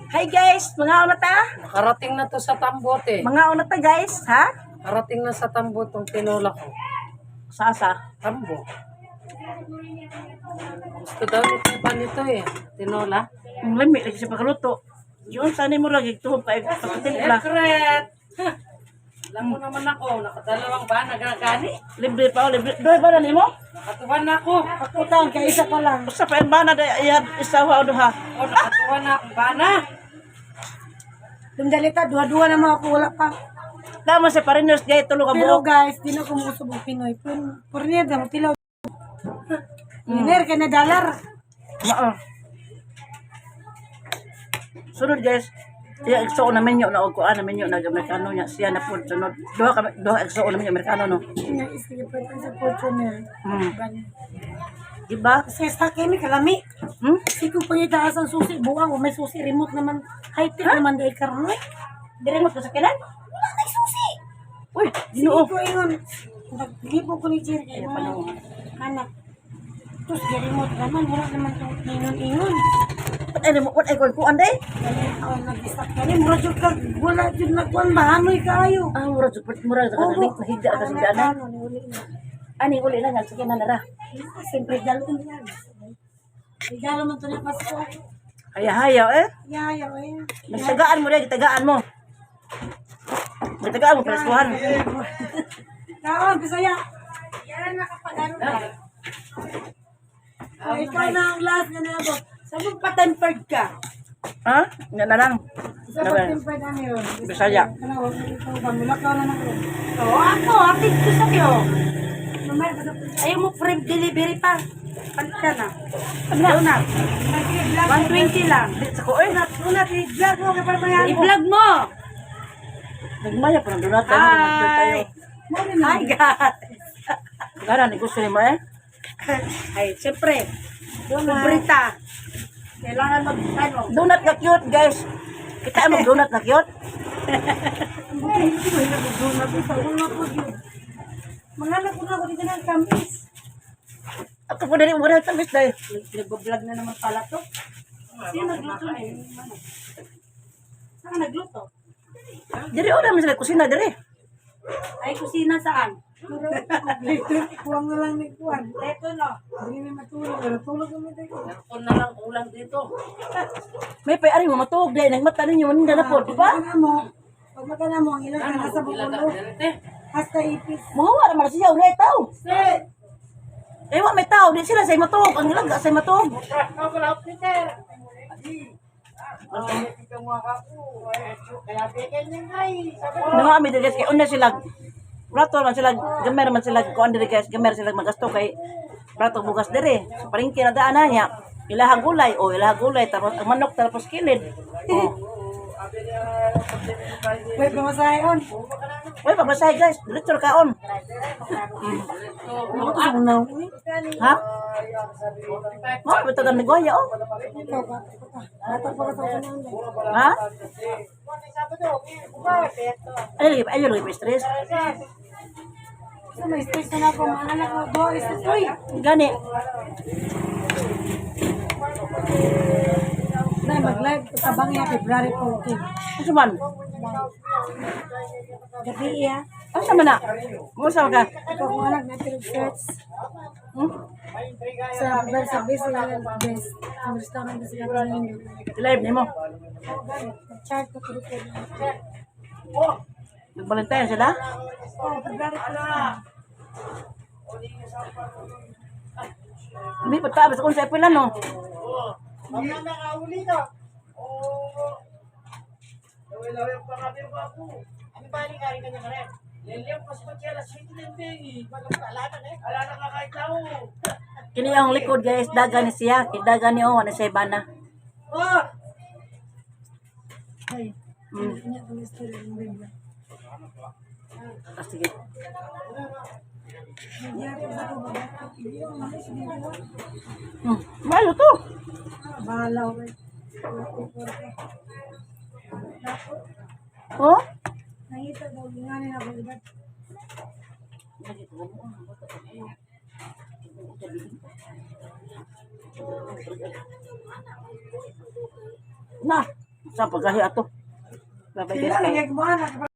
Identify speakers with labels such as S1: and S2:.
S1: Hi guys, mga una ta?
S2: Nakarating na to sa tambot eh.
S1: Mga una ta guys, ha?
S2: Nakarating na sa tambo tong tinola ko.
S1: Sasa.
S2: Tambo. Gusto daw ni Tiba nito eh. Tinola.
S1: Ang lami lagi sa pagluto. Yun sana mo lagi tuhog pa pagtimpla.
S2: Secret! Alam mo naman ako, nakadalawang ba nagagani?
S1: Libre pa oh, libre. Doy ba na nimo?
S2: Nakatuwa na ako.
S3: Pakutang kay isa pa lang.
S1: Usa pa ang bana day iya isa wa o duha.
S2: Oh, nakatuwa na akong bana.
S3: Dumdalita, duha-duha na mga ako, wala pa.
S1: Tama sa pariners gay tulo ka
S3: Pero
S1: buok.
S3: guys, di na ko muusog og Pinoy. Purnier na mo tilaw. Purnier kay na dollar.
S1: Mao. Sunod guys. Iya igsuon na menyo na og kuan na menyo na Amerikano niya siya na pud sunod. Duha ka duha igsuon na menyo Amerikano no.
S3: Nga isige pa sa Fortuner.
S1: Diba?
S3: Kasi sa kami kalami. Sige ko pangitaas ang susi buang o may susi remote naman. High-tech naman dahil karon. Eh.
S1: Dire mo sa kinan?
S3: Wala may susi.
S1: Uy,
S3: Sige
S1: Ginoo.
S3: ko ingon. Naglibo ko ni Jerry kay mga anak. Tapos di remote naman wala naman tong ingon-ingon.
S1: Pat ay mo, ay kuan kuan day.
S3: Kani ako nag-stop kani mura jud ka wala jud na kuan ba hanoy kaayo.
S1: Ah, mura jud mura jud ka nahigda ka sa dana.
S3: Ano ni uli na.
S1: Ani uli lang sige na nara.
S3: Siyempre dalo niya. Regalo man to na Pasko.
S1: Haya-haya eh.
S3: Yaya eh.
S1: Nagtagaan mo rin, gitagaan mo. Gitagaan mo, preskuhan.
S3: Kaon, Bisaya. Yan nakapag-ano ka. Oh, ikaw na ang last na nabo.
S4: Sa magpa-tempered ka?
S1: Ha? Nga na lang.
S3: Sa pag-tempered na meron.
S1: Bisaya.
S3: Kana, wag mo ikaw ba? Mulakaw na nako.
S4: Oo, ako, hatid ko sa'yo.
S3: Mamaya ka sa
S4: Ayaw mo free delivery pa. Palit ka na. Donut.
S3: Sige, vlog.
S4: 120 lang.
S1: Sa ko eh.
S3: Unat, unat, i-vlog mo kay para mga
S4: I-vlog mo.
S1: Nagmaya pa ng donut. Tayo.
S4: Hi. Hi, guys.
S1: Gara, ni gusto ni mo eh.
S4: Ay, siyempre. Librita. Kailangan mag, ano,
S1: Donut na cute, guys. Kita mo donut na cute.
S3: Mga anak ko na ako dito ng kamis.
S1: Ako po dali mo na tamis dahil.
S4: Nag-vlog na naman pala to. Sino nagluto na yun? Ano? Saan ka nagluto?
S1: Diri ora man sila kusina diri.
S4: Ay, kusina saan?
S3: Later, kuwang na lang ni Kuan.
S4: Ito no.
S3: Hindi na matulog. Wala tulog kami tayo.
S2: Aircon na lang kulang dito.
S1: May pay-ari mo matuog dahil nagmata ninyo maninda na po, di ba?
S3: Pag mata mo, pag mata na mo, ang ilang ka nasa
S2: Ilaga
S3: bukulo.
S2: direte.
S3: Hasta ipis.
S1: Mahuwa naman na siya, wala tao. Eh, wa may tao, di sila say matuog. Ang ilaga say matuog. Nang ami diri guys kay una sila rato man sila gamer man sila kuan diri guys, gamer sila magasto kay rato bugas diri sa palengke na daan na niya ilahang gulay o ilahang gulay tapos ang manok tapos kilid oh.
S3: Wait, pamasahe on.
S1: Uy, pagbasahe guys, diretso ra kaon.
S3: Ako to sa unaw. Uy,
S1: Ha? Mo bitagan ni Goya oh.
S3: ikaw ba? Bata pa ka sa unaw.
S1: Ha? Ay lagi ayo lagi stress.
S3: Sa may stress na ako, mga anak mo, do, stress, uy.
S1: Gani.
S3: Nay, mag-live, tabang niya, February 14.
S1: Unsa man?
S3: Gabi iya.
S1: Asa man na? Mo sa ka?
S3: Ikaw kong anak, natin church.
S1: Hmm?
S3: Sa February, sa best, sa best. Ang restaurant na sila ninyo.
S1: Live nimo.
S3: Nag-chat ko tuloy ko.
S1: Nagbalentayan sila?
S3: Oh, February 14.
S1: May pagtaabas akong sa pila no. Kini ang likod guys, daga ni siya, kay daga ni oh, na siya bana.
S3: Ay, niya kami story ng Biblia.
S1: Ah, sige. Malo to.
S3: Bahala ko.
S1: Oh?
S3: Nangita daw, ginganin ako, diba?
S1: Na. Sa paggahi ato. Bye bye guys.
S3: Sila
S1: Kay.
S3: lagi mo anak.